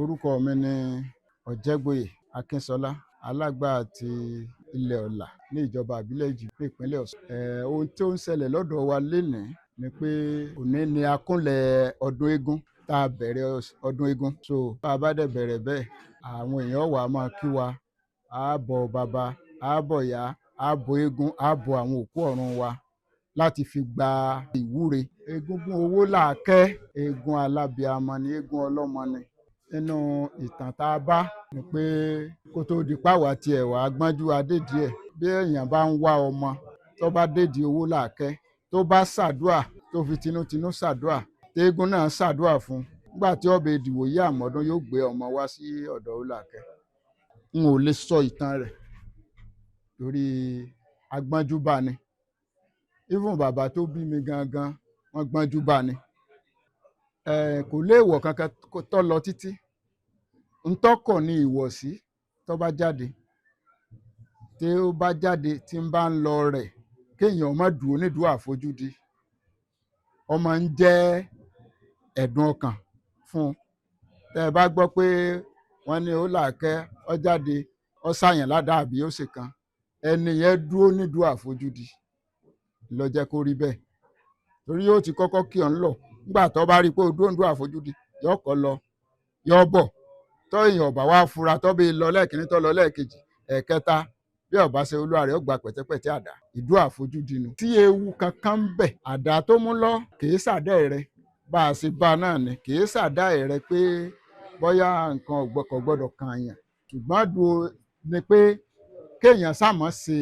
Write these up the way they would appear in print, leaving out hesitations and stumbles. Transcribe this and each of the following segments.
Orúkọ mi ni Ọ̀jẹ́gboyè Akínsọlá, alágbà ti ilẹ̀ Ọ̀là ní ìjọba ìbílẹ̀ Èjìgbò ní ìpínlẹ̀ Ọ̀ṣun. Ohun tó ń ṣẹlẹ̀ lọ́dọ̀ wa lénìí ni pé òní ni akúnlẹ̀ ọdún eégún tá a bẹ̀rẹ̀ ọdún eégún. So bá a bá dẹ̀ bẹ̀rẹ̀ bẹ́ẹ̀, àwọn èèyàn wà á máa kí wa, á bọ bàbá, á bọ ìyá, á bọ eégún, á bọ àwọn òkú ọ̀run wa láti fi gba ìwúre. Egúngún owó làákẹ́, eégún alábiamọ ni, eégún ọlọ́mọ ni. Nínú ìtàn tá a bá ni pé kó tó di páwà tiẹ̀ wá gbọ́njú adé díẹ̀, bí èèyàn bá ń wá ọmọ tó bá dédìí owó làákẹ́, tó bá ṣàdúà, tó fi tinútinú ṣàdúà, téégún náà ṣàdúà fún un, nígbà tí ọbẹ̀ ìdìbò yí àmọ́dún yóò gbé ọmọ wá sí ọ̀dọ̀ owó làákẹ́. N ò lè sọ ìtàn rẹ̀ torí agbọ́njú bá ni. Even bàbá tó bí mi gangan, wọ́n gbọ́njú bá ni. Kò léèwọ̀ kankan tó lọ títí. Ntọ́kọ̀ ni ìwọ̀sí tó bá jáde. Tí ó bá jáde tí ń bá ń lọ rẹ̀, kéèyàn má dúró nídùú àfojúdi. Ọmọ ń jẹ́ ẹ̀dùn ọkàn fún un. Tẹ́ ẹ bá gbọ́ pé wọ́n ní ó làákẹ́, ó jáde, ó ṣàyàn ládàá àbí ó ṣe kan, ẹni yẹn dúró nídùú àfojúdi ló jẹ́ kó rí bẹ́ẹ̀. Torí yóò ti kọ́kọ́ kí ọ ń lọ. Nígbà tó bá rí i pé o dúró nídùú àfojúdi, yóò kọ́ lọ, yóò bọ̀. Tó èèyàn ọ̀bà wá fura tó bí lọ lẹ́ẹ̀kínní tó lọ lẹ́ẹ̀kejì, ẹ̀ẹ̀kẹta, bí ọ̀bá ṣe olúwa rẹ̀ ó gba pẹ̀tẹ́pẹ̀tẹ́ àdá. Ìdú àfojúdi nu. Tí ewu kankan ń bẹ̀, àdá tó mú lọ kìí ṣàdá rẹ̀, bá a ṣe bá a náà ni, kìí ṣàdá rẹ̀ pé bóyá nǹkan kò gbọdọ̀ kàn yàn. Ṣùgbọ́n dúró ni pé kéèyàn sàmọ́ ṣe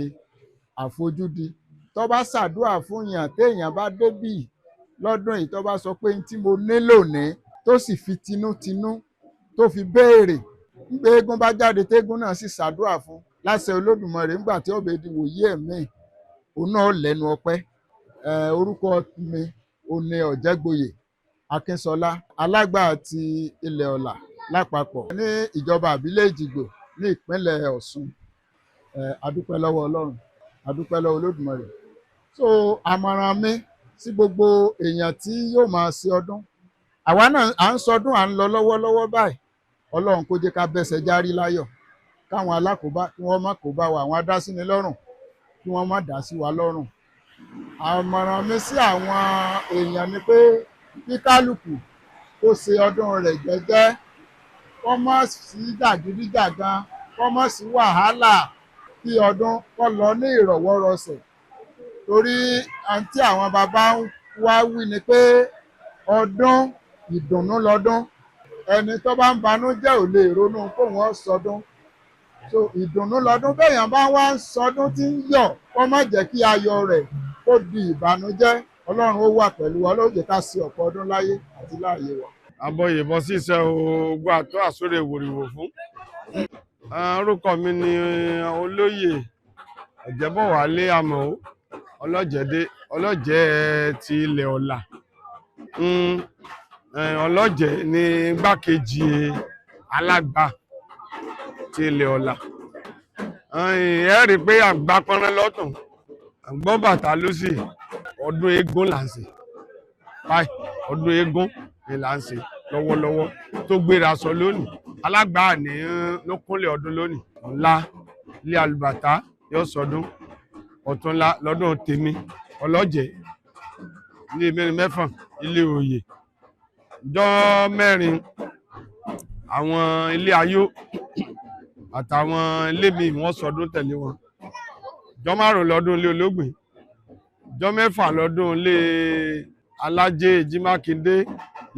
àfojúdi. Tó bá ṣàdúà fún yàn, téèyàn bá débì lọ́dún yìí, tó bá sọ pé tí mo nílò ní, tó sì fi tinútinú tó fi béèrè, ńgbé eégún bá jáde tégún náà sì ṣàdúà fún láṣẹ Olódùmarè, ńgbà tí ọbẹ̀ di wòye ẹ̀mí, òun náà lẹ́nu ọpẹ́. Orúkọ mi ò ní Ọ̀jẹ́gboyè Akínsọlá, alágbà ti ilẹ̀ Ọ̀là lápapọ̀ ní ìjọba ìbílẹ̀ Èjìgbò ní ìpínlẹ̀ Ọ̀ṣun. A dúpẹ́ lọ́wọ́ Ọlọ́run, a dúpẹ́ lọ́wọ́ Olódùmarè. So àmọ̀ràn mi sí gbogbo èèyàn tí yóò máa ṣe ọdún, àwa náà à ń sọdún, à ń lọ lọ́wọ́lọ́wọ́ báyìí. Ọlọ́run kó jẹ́ ká bẹ́sẹ̀ járí láyọ̀, káwọn alákòóbá kí wọ́n má kóbá wa, àwọn adásíni lọ́rùn kí wọ́n má dá sí wa lọ́rùn. Àmọ̀ràn mi sí àwọn èèyàn ni pé kí kálukú kó ṣe ọdún rẹ̀ jẹ́jẹ́, kó má sí jàgídíjàgan, kó má sí wàhálà, kí ọdún kó lọ ní ìrọ̀wọ́rọsẹ̀. Torí àǹtí àwọn bàbá wa wí ni pé ọdún ìdùnnú lọ́dún, ẹni tó bá ń banújẹ́ ò lè ronú kóun ó sọdún. So ìdùnnú lọ́dún, bẹ́ẹ̀yàn bá wá ń sọdún tí ń yọ̀, kó má jẹ́ kí ayọ̀ rẹ̀ kó di ìbànújẹ́. Ọlọ́run ó wà pẹ̀lú wa, Ọlọ́run jẹ́ ká ṣe ọ̀pọ̀ ọdún láyé àti láàyè wa. Abọ́yẹ̀bọ ṣiṣẹ́ ogun àtọ́ àsúrè wòrìwò fún. Orúkọ mi ni Olóyè Ọ̀jẹ́bọ̀wálé Àmọ̀ó, ọlọ́jẹ́ ti ilẹ̀ Ọ̀là. Ọlọ́jẹ́ ni igbákejì alágbà ti ilẹ̀ Ọ̀là. Ẹ rí i pé àgbà pọnrán lọ́tún, àgbọ̀n bàtà lósì, ọdún eégún là ń ṣe. Báyìí, ọdún eégún ni là ń ṣe lọ́wọ́lọ́wọ́ tó gbéra sọ lónìí. Alágbà ní ló kúnlẹ̀ ọdún lónìí. Ọ̀la ilé alùbàtà yóò sọdún. Ọ̀túnla lọ́dún tèmi ọlọ́jẹ̀ ilé mẹ́rin mẹ́fà ilé òye jọ́ mẹ́rin àwọn ilé ayó àtàwọn ilé míì wọ́n sọdún tẹ̀lé wọn. Jọ́ márùn lọ́dún ilé olóògbé, jọ́ mẹ́fà lọ́dún ilé alájẹ Jímákindé,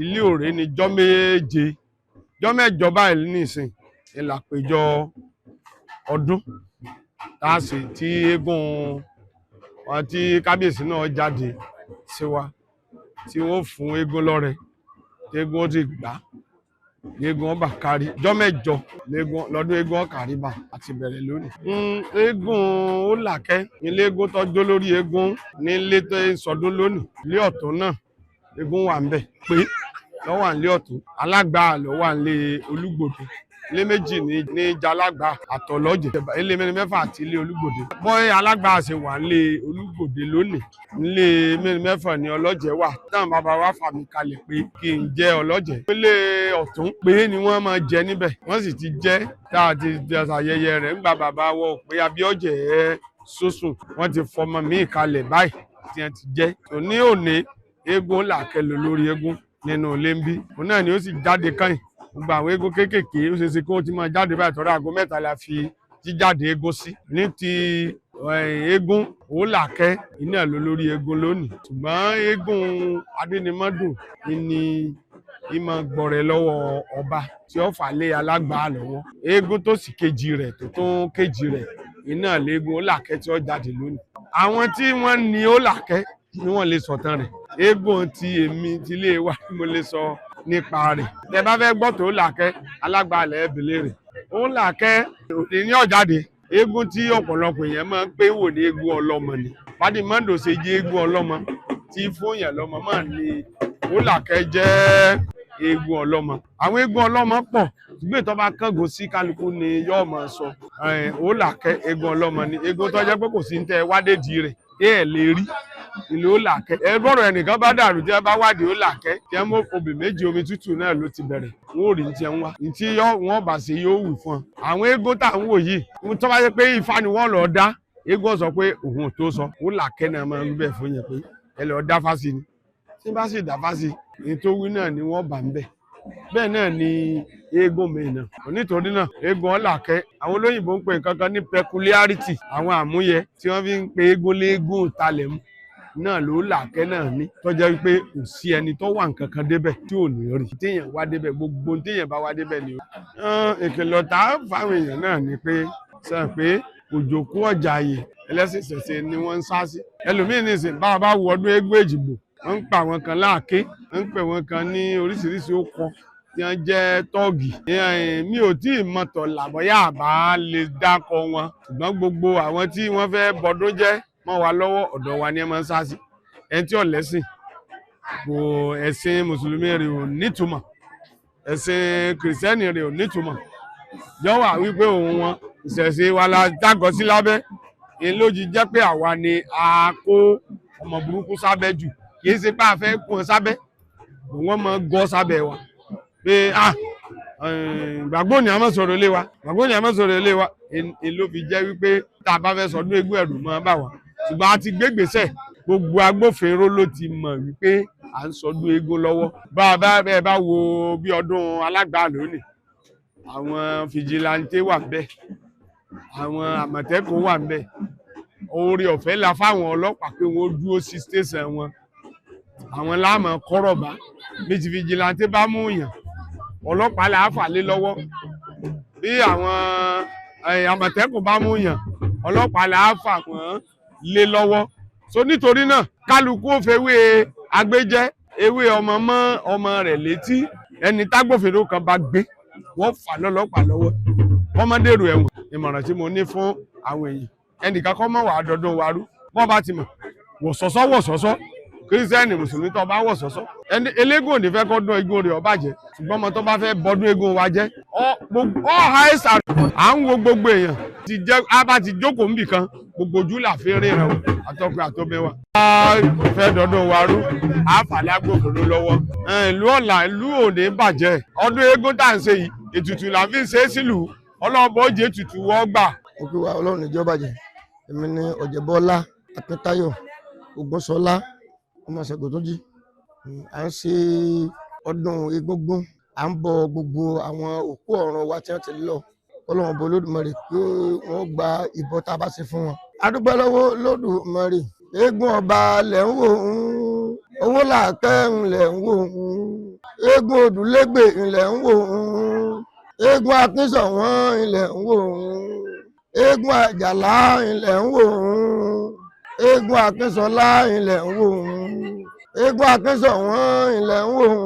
ilé òré ni jọ́ méje, jọ́ mẹ́jọ báyìí nísìn ìlàpéjọ ọdún tá a sì tí eégún wọn tí kábíyèsí náà jáde sí wa tí wọ́n fún eégún lọ́rẹ tí eégún ó ti gbà á eégún ọba kárí jọ́ mẹ́jọ lọ́dún eégún ọkàríbà àti bẹ̀rẹ̀ lónìí. Eégún ó làkẹ́ ilé eégún tọ́jú lórí eégún nílé tó ń sọdún lónìí ilé ọ̀tún náà eégún wà ń bẹ̀ pé lọ́wọ́ à ń lé ọ̀tún alágbà lọ́wọ́ à ń lé olúgbòde ilé méjì ní jalágbà àtọ̀lọ́jẹ̀ ilé mẹ́rin mẹ́fà àti ilé olúgbòde. Bọ́ẹ̀ alágbà ṣe wà nílé olúgbòde lónìí nílé mẹ́rin mẹ́fà ní ọlọ́jẹ̀ wà táwọn bàbá wa fà mí kalẹ̀ pé kí n jẹ́ ọlọ́jẹ̀. Ilé ọ̀tún pé ni wọ́n máa jẹ níbẹ̀ wọ́n sì ti jẹ́ tá a ti ṣàyẹyẹ rẹ̀ ńgbà bàbá wọ pé abíọ́jẹ̀ ẹ̀ sọ́sùn wọ́n ti fọmọ míì kalẹ̀ báyìí tí wọ́n ti jẹ́. Òní òní eégún làkẹ́ lò lórí eégún nínú ilé ń bí òun náà ni ó sì jáde kàn gbogbo àwọn eégún kéékèèké ó ṣeéṣe kí wọ́n ti máa jáde báyìí tọ́ra aago mẹ́ta la fi jíjáde eégún sí ní ti eégún òólàkẹ́ iná ló lórí eégún lónìí ṣùgbọ́n eégún adénímọ́dù ni ìmọ̀ gbọ̀rẹ̀ lọ́wọ́ ọba tí ó fà lé alágbàá lọ́wọ́ eégún tó sì kejì rẹ̀ tó tún kejì rẹ̀ iná léégún òólàkẹ́ tí ó jáde lónìí. Àwọn tí wọ́n ní òólàkẹ́ ni wọ́n lè sọ̀tàn rẹ̀ eégún ti èmi ti lé wa mo lè sọ nípa rẹ̀. Tẹ bá fẹ́ gbọ́ tó làkẹ́ alágbàálẹ̀ ẹ̀bìlẹ̀ rẹ̀ ó làkẹ́ òní ní ọ̀jáde eégún tí ọ̀pọ̀lọpọ̀ èèyàn máa ń pé wò ní eégún ọlọ́mọ ni Fádìmọ́dò ṣe jẹ́ eégún ọlọ́mọ tí fún èèyàn lọ́mọ máa ní ó làkẹ́ jẹ́ eégún ọlọ́mọ. Àwọn eégún ọlọ́mọ pọ̀ ṣùgbọ́n ìtọ́ bá kángun sí kálukú ni yóò máa sọ ó làkẹ́ eégún ọlọ́mọ ni eégún tó jẹ́ pé kò sí ní tẹ́ wádéjì rẹ̀ tẹ́ ẹ̀ lè rí ìlú ó làkẹ́. Ẹ bọ́rọ̀ ẹnìkan bá dàrú tí ẹ bá wádìí ó làkẹ́ tí ẹ mú obì méjì omi tútù náà ló ti bẹ̀rẹ̀ wọn ò rí ti ẹ ń wá ntí wọn bá ṣe yóò wù fún ọ. Àwọn eégún tá à ń wò yìí tó bá yẹ pé ifá ni wọ́n lọ dá eégún sọ pé òun ò tó sọ ó làkẹ́ náà máa ń bẹ̀ fún yẹn pé ẹ lọ dá fásì ni tí bá sì dá fásì ní tó wí náà ni wọ́n bá ń bẹ̀ bẹ́ẹ̀ náà ni eégún mi náà nítorí náà eégún ọ̀làkẹ́ àwọn olóyìnbó ń pè nǹkan kan ní peculiarity àwọn àmúyẹ tí wọ́n fi ń pe eégún léégún talẹ̀ mu náà ló làkẹ́ náà ní tó jẹ́ wípé kò sí ẹni tó wà nǹkan kan débẹ̀ tí ò ní rí téèyàn wá débẹ̀ gbogbo téèyàn bá wá débẹ̀ ni. Ìkìlọ̀ tá a fáwọn èèyàn náà ni pé sọ pé òjòkú ọjà ààyè ẹlẹ́sìn ìṣẹ̀ṣe ni wọ́n ń sá sí ẹlòmíín nìsín bá a bá wọ ọdún eégún èjìgbò wọ́n ń pa àwọn kan láàké wọ́n ń pè wọ́n kan ní oríṣiríṣi ókọ tí wọ́n jẹ́ tọ́ọ̀gì. Mi ò tí ì mọ̀tọ̀ làbọ́yà àbá lè dákọ̀ wọn ṣùgbọ́n gbogbo àwọn tí wọ́n fẹ́ bọdún jẹ́ mọ́ wa lọ́wọ́ ọ̀dọ̀ wa ni ẹ máa ń sá sí. Ẹni tí ò lẹ́sìn kò ẹ̀sìn mùsùlùmí rẹ̀ ò nítumọ̀ ẹ̀sìn kìrìsìtẹ́nì rẹ̀ ò nítumọ̀ yọ̀wà wípé òun wọn ìṣẹ̀ṣe wa la dágọ̀ sí lábẹ́ èlójì jẹ́ pé àwa ni a kó ọmọ burúkú sábẹ́ jù kì í ṣe pé a fẹ́ kún un sábẹ́ wọ́n máa gọ́ sábẹ́ wa pé gbàgbọ́ ni a máa sọ̀rọ̀ ilé wa gbàgbọ́ ni a máa sọ̀rọ̀ ilé wa èló fi jẹ́ wípé tá a bá fẹ́ sọdún eégún ẹ̀rù máa bà wá ṣùgbọ́n a ti gbégbèsè gbogbo agbófinró ló ti mọ̀ wípé à ń sọdún eégún lọ́wọ́ bá a bá ẹ bá wo bí ọdún alágbàá lónìí àwọn fìjìláńtẹ́ wà ń bẹ̀ àwọn àmọ̀tẹ́kùn wà ń bẹ̀ oore ọ̀fẹ́ la fáwọn ọlọ́pàá pé wọ́n dúró sí stéṣàn wọn àwọn láàmú kọ́rọ̀bá méjì fìjìláńtẹ́ bá mú yàn ọlọ́pàá là á fà lé lọ́wọ́ bí àwọn àmọ̀tẹ́kùn bá mú yàn ọlọ́pàá là á fà wọ́n lé lọ́wọ́ so nítorí náà kálukú ó fewé agbéjẹ́ ewé ọmọ mọ́ ọmọ rẹ̀ létí ẹni tágbófinró kan bá gbé wọ́n fà lọ́lọ́pàá lọ́wọ́ kọ́mọdérò ẹ̀wọ̀n. Ìmọ̀ràn tí mo ní fún àwọn èèyàn ẹnìkan kọ́ mọ̀ wàá dọdún wa rú wọ́n bá ti mọ̀ wọ̀sọ̀sọ́ wọ̀sọ̀sọ́ kírísítẹ́nì mùsùlùmí tó bá wọ̀sọ̀sọ́ ẹni eléégún ò ní fẹ́ kọ́ dún eégún rẹ̀ ó bàjẹ́ ṣùgbọ́n ọmọ tó bá fẹ́ bọdún eégún wa jẹ́ ọ àìsàn à ń wo gbogbo èèyàn ti jẹ́ a bá ti jókòó níbì kan gbogbo ojú là fi ríran o àtọkùn àtọbẹ wa. A fẹ́ dọdún wa rú àfàlẹ́ agbófinró lọ́wọ́ ìlú ọ̀la ìlú òní bàjẹ́ ọdún eégún tá à ń ṣe yìí ètùtù là ń fi ṣe é sílùú ọlọ́ọ̀bọ ó jẹ́ ètùtù wọ́n gbà. Òkè wa ọlọ́run níjọ́ bàjẹ́ Èmi ni Ọ̀jẹ̀bọ́lá Akíntayọ̀ Ògúnṣọlá ọmọ Ṣàngótúnjí. À ń ṣe ọdún Egúngún, à ń bọ gbogbo àwọn òkú ọ̀run wa tí wọ́n ti lọ. Kọ́lọ́run bọ Olódùmarè pé wọ́n gba ìbọn tá a bá ṣe fún wọn. A dúpẹ́ lọ́wọ́ Olódùmarè. Eégún ọba lẹ̀ ń wò ń, owó làákẹ́ ń lẹ̀ ń wò ń, eégún Odùlégbè ń lẹ̀ ń wò ń, eégún Akínsọ̀wọ́n ń lẹ̀ ń wò ń, eégún Àjàlá ń lẹ̀ ń wò ń, eégún Akínsọlá ń lẹ̀ ń wò ń, eégún Akínsọ̀wọ́n ń lẹ̀ ń wò ń,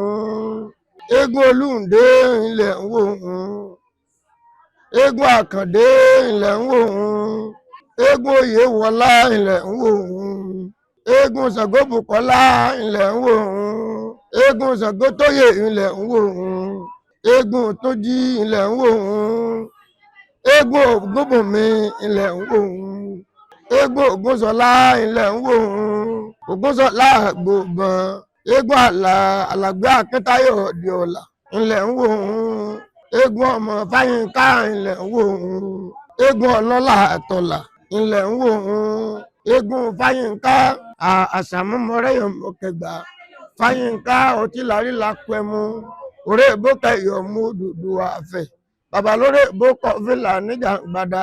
eégún Olúǹdé ń lẹ̀ ń wò ń, eégún Àkàndé ń lẹ̀ ń wò ń, eégún Oyèwọlá ń lẹ̀ ń wò ń, eégún Ṣàngóbùkọ́lá ń lẹ̀ ń wò ń, eégún Ṣàngótóyè ń lẹ̀ ń wò ń, eégún Túnjí ń lẹ̀ ń wò ń, eégún Ògúnbùnmi ń lẹ̀ ń wò ń, eégún Ògúnṣọlá ń lẹ̀ ń wò ń, Ògúnṣọlá àgbòbọ̀n, eégún àlà Àlàgbé Akíntayọ̀ di ọ̀la ń lẹ̀ ń wò ń, eégún ọmọ Fáyínká ń lẹ̀ ń wò ń, eégún ọlọ́lá àtọ̀là ń lẹ̀ ń wò ń, eégún Fáyínká àṣàmúmọ́rẹ́yọ̀mọ́kẹgbà Fáyínká ọtí lárí la pẹ́mu òré ìbókẹ́ ìyọ̀mú dùdú àfẹ́ bàbá lórí ìbókọ̀ fìlà níjà gbàdá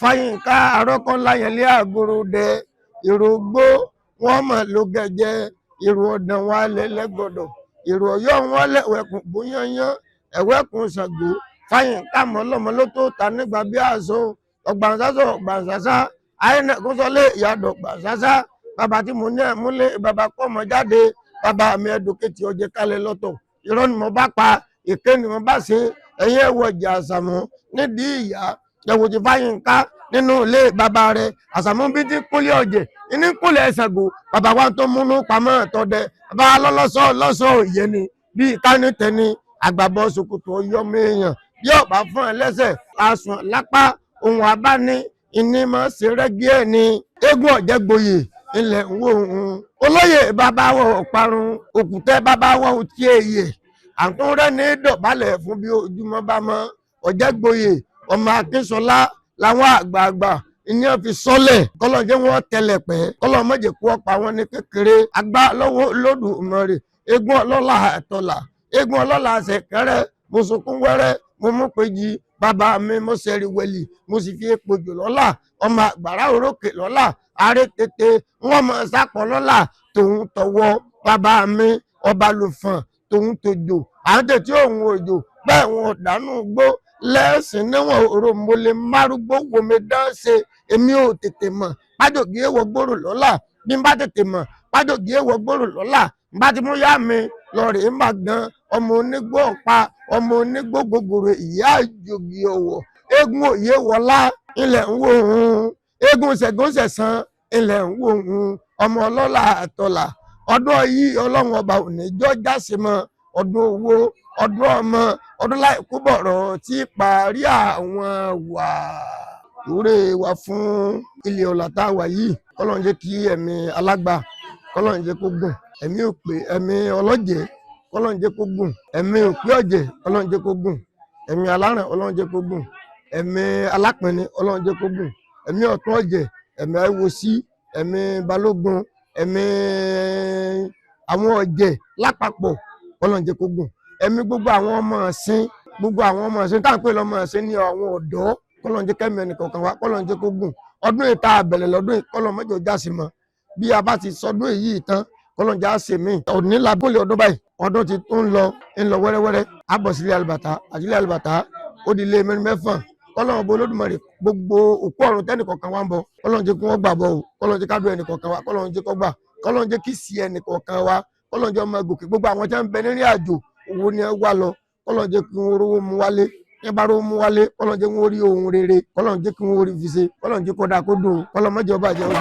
Fáyínká arọ́kọ́láyẹlé àgòrò dẹ èrò gbó wọn mọ̀ ló gẹ̀jẹ̀ èrò ọ̀dàn wọn alẹ́ lẹ́gbọ̀dọ̀ èrò ọ̀yọ́ wọn lẹ̀wẹ̀kùn bóyányán ẹ̀wẹ̀kùn Ṣàngó Fáyínká mọ́lọ́mọ́ ló tó ta nígbà bí àṣọ ọgbàǹsásọ ọgbàǹsásá àyẹnẹkúnsọlé ìyàdọ̀ gbàǹsásá bàbá tí mo ní ẹ̀múlé bàbá kọ́ ọmọ jáde bàbá mi ẹ̀dùnkẹ́tì ọjẹ́ kálẹ̀ lọ́tọ̀ irọ́ ni mo bá pa èké ni mo bá ṣe ẹ̀yìn ẹ̀wọ̀ ọjà àṣàmú nídìí ìyá ẹ̀wò ti Fáyínká nínú ilé bàbá rẹ̀ àṣàmú bí ti kúnlẹ̀ ọ̀jẹ̀ ní kúnlẹ̀ Ṣàngó bàbá wa tó múnú pamọ́ ẹ̀tọ́dẹ bàbá lọ́lọ́sọ lọ́sọ òye ni bíi kánítẹ́ni àgbàbọ̀ ṣòkòtò ọyọ́mọ èèyàn bí ọ̀bá fún ẹ lẹ́sẹ̀ àsùn lápá ohun àbáni ìní máa ṣe rẹ́gí ẹ̀ ni eégún Ọ̀jẹ̀gboyè ilẹ̀ ń wò ń olóyè bàbá wọ ọ̀parun òkùtẹ́ bàbá wọ òtí èyè àtúnrẹ́ ní dọ̀bálẹ̀ fún bí ojúmọ́ bá mọ́ Ọ̀jẹ̀gboyè ọmọ Akínsọlá làwọn àgbààgbà ìní fi sọ́lẹ̀ kọ́lọ́n jẹ́ wọ́n tẹlẹ̀ pẹ́ kọ́lọ́n má jẹ́ kú ọ̀pá wọn ní kékeré agbá lọ́wọ́ Olódùmarè eégún ọlọ́lá àtọ̀là eégún ọlọ́lá ṣẹ̀kẹ́rẹ́ mo sunkún wẹ́rẹ́ mo mú péjì bàbá mi mo ṣẹ̀rí wẹ̀lì mo sì fi epo jù lọ́la ọmọ àgbàrá òrókè lọ́la àárẹ̀ tètè wọ́n mọ̀ sápọ̀ lọ́la tòun tọwọ́ bàbá mi ọba lùfọ̀n tòun tòjò à ń tètè òun òjò bẹ́ẹ̀ wọn ò dánú gbó lẹ́sìn níwọ̀n òròmọlé márúgbó wòmí dán ṣe èmi ò tètè mọ̀ pájògì èèwọ̀ gbòòrò lọ́la bí n bá tètè mọ̀ pájògì èèwọ̀ gbòòrò lọ́la n bá ti mú yá mi lọ rèé má gan ọmọ onígbó ọ̀pá ọmọ onígbó gògòrò ìyá àjògì ọ̀wọ̀ eégún òye wọlá ilẹ̀ ń wò ó eégún ṣẹ̀gúnṣẹ̀sán ilẹ̀ ń wò ó ọmọ ọlọ́lá àtọ̀là ọdún yìí ọlọ́run ọba òní jọ́ jáse mọ́ ọdún owó ọdún ọmọ ọdún láìkú bọ̀rọ̀ tí parí àwọn wà ìwúre wa fún ilé ọ̀la tá a wà yìí kọ́lọ́n jẹ́ kí ẹ̀mí alágbà kọ́lọ́n jẹ́ kó gùn ẹ̀mí òpè ẹ̀mí ọlọ́jẹ̀ kọ́lọ́n jẹ́ kó gùn ẹ̀mí òpè ọ̀jẹ̀ kọ́lọ́n jẹ́ kó gùn ẹ̀mí aláràn ọlọ́run jẹ́ kó gùn ẹ̀mí alápẹ̀ni ọlọ́run jẹ́ kó gùn ẹ̀mí ọ̀tún ọ̀jẹ̀ ẹ̀mí àìwòsí ẹ̀mí balógun ẹ̀mí àwọn ọ̀jẹ̀ lápapọ̀ ọlọ́run jẹ́ kó gùn ẹ̀mí gbogbo àwọn ọmọ ọ̀sìn gbogbo àwọn ọmọ ọ̀sìn táwọn pè lọ́mọ ọ̀sìn ní àwọn ọ̀dọ́ kọ́lọ́run jẹ́ kẹ́mi ẹnìkọ̀ọ̀kan wa kọ́lọ́run jẹ́ kó gùn ọdún ìta àbẹ̀lẹ̀ lọ́dún yìí kọ́lọ́run mọ́jọ já sí mọ́ bí a bá ti sọdún èyí tán kọ́lọ́run já sí mi òní la bólè ọdún báyìí ọdún ti tún lọ ń lọ wẹ́rẹ́wẹ́rẹ́ a bọ̀ sílé alùbàtà àtìlé alùbàtà ó di ilé mẹ́rin mẹ́fọ̀n kọ́lọ́run bo Olódùmarè gbogbo òkú ọ̀run tẹ́nìkọ̀ọ̀kan wa ń bọ̀ kọ́lọ́run jẹ́ kí wọ́n gbà bọ̀ o kọ́lọ́run jẹ́ kádùn ẹnìkọ̀ọ̀kan wa kọ́lọ́run jẹ́ kó gbà kọ́lọ́run jẹ́ kí sí ẹnìkọ̀ọ̀kan wa kọ́lọ́run jẹ́ ọmọ gòkè gbogbo àwọn tí wọ́n ń bẹ nírìn àjò owó ni ẹ wá lọ kọ́lọ́run jẹ́ kí wọ́n rówó mu wálé ní bá rówó mu wálé kọ́lọ́run jẹ́ kí wọ́n rí ohun rere kọ́lọ́run jẹ́ kí wọ́n rí fi ṣe kọ́lọ́run jẹ́ kó dáa kó dùn kọ́lọ́run má jẹ́ ó bàjẹ́ o.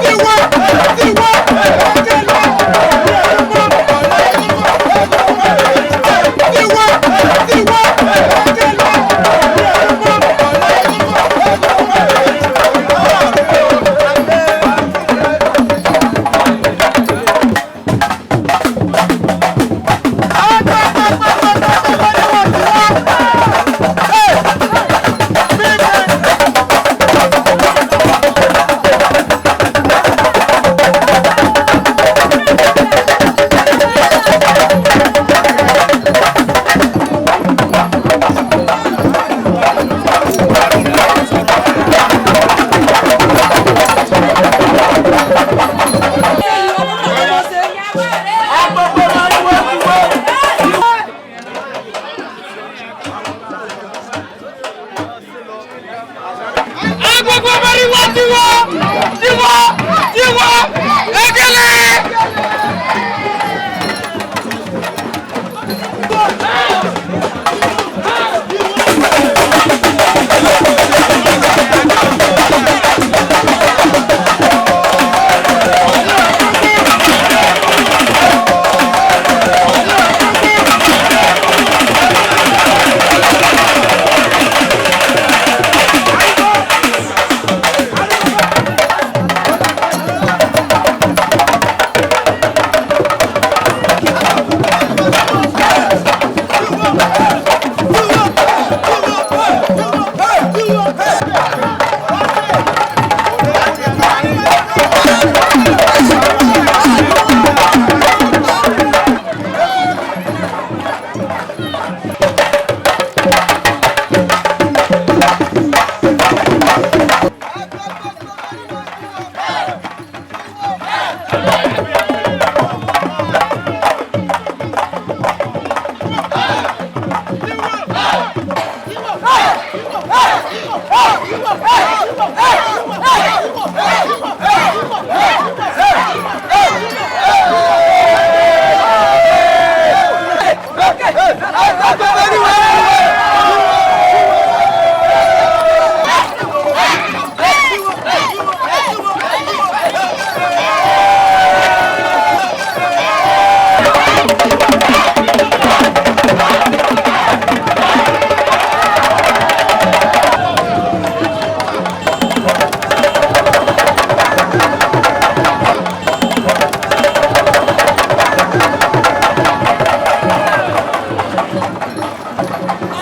Tiwa! Tiwa!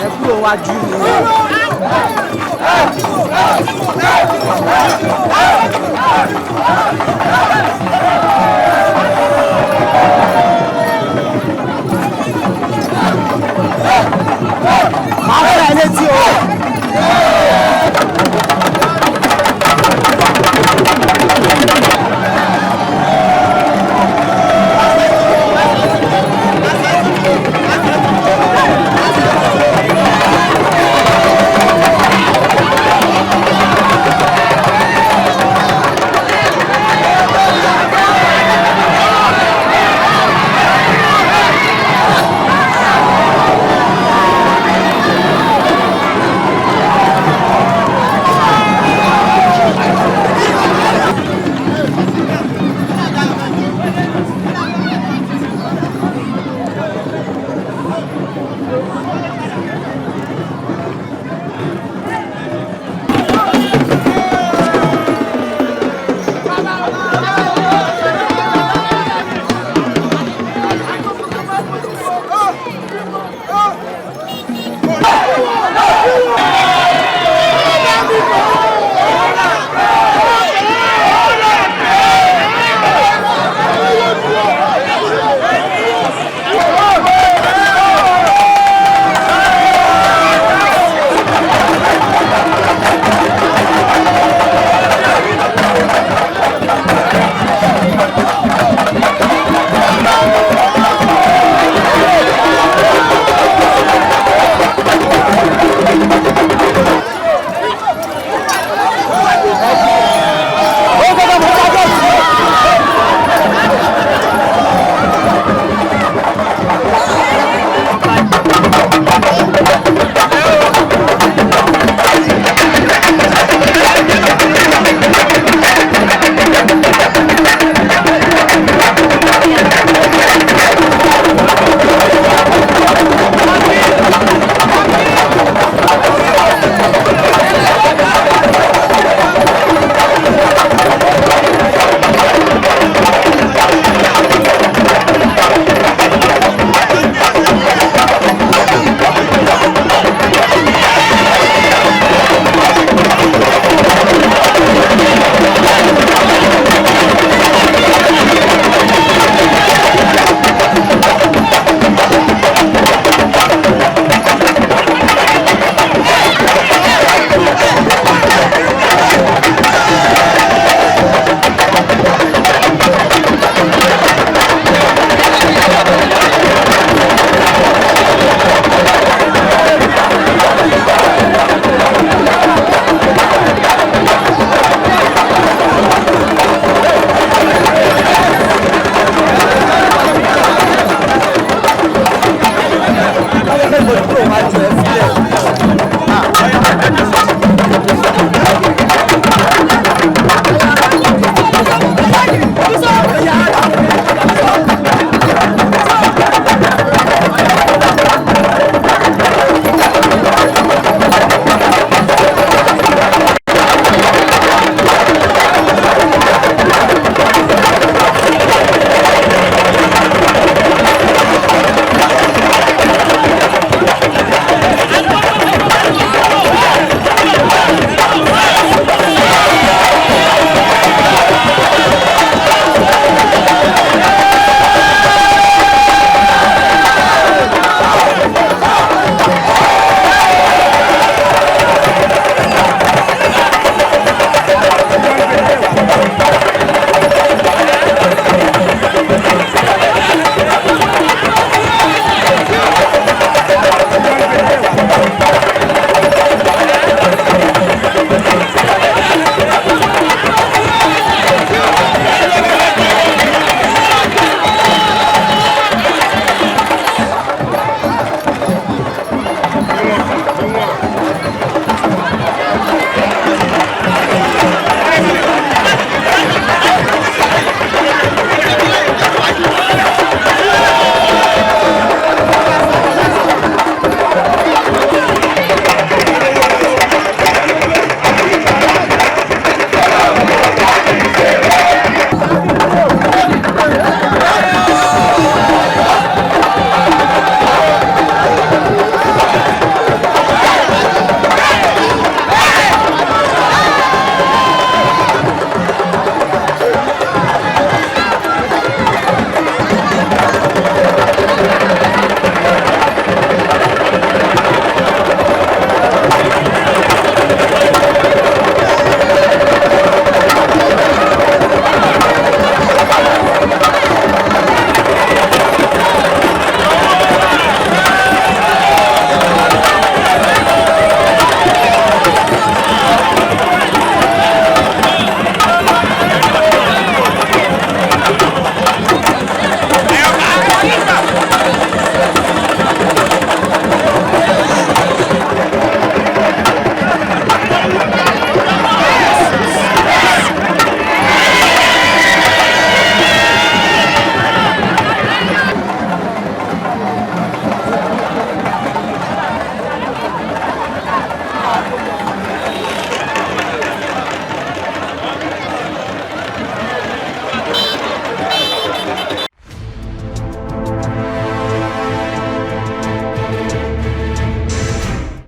Ẹ kúrò wájú mi.